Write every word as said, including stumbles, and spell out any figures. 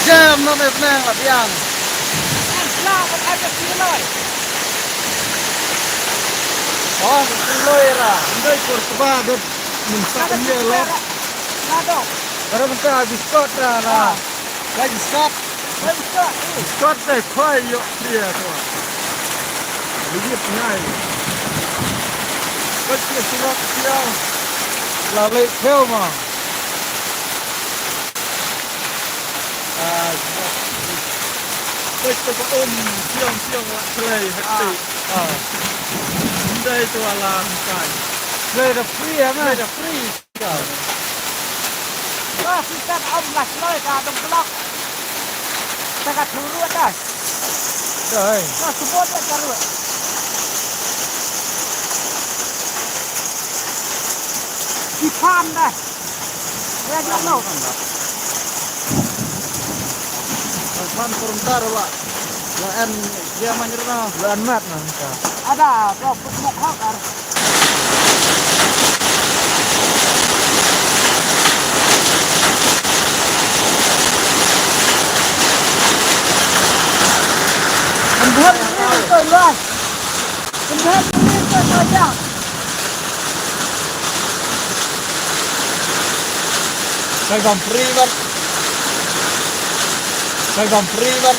Jam na me pnang la biang. Oh, loi ra. Ndai por sba dot mun sa ye lo. Ra mynta biskot ra na. Ka biskot. Biskot dai khoi yo pria to. Bidi pnai. Ka sia sia sia. La le kheo ma. Ah, sia. Ka sia ka um siang siang la klei hati. Ah. Ndai to la kai. Klei da free ya ma. Klei da free. Ka sikat am lah selai ka dong kelak. Ka ka turu atas. Dai. Ka sebut ya karu. Kipan dah. Ya jangan lo. Kipan turun tar, Pak. Laen dia manjrna. Laen mat nangka. Ada, ada putmok hak ar. Kan buat ini kan lah. Kan buat ini kan saja. Sai bam free bat. Sai bam free bat.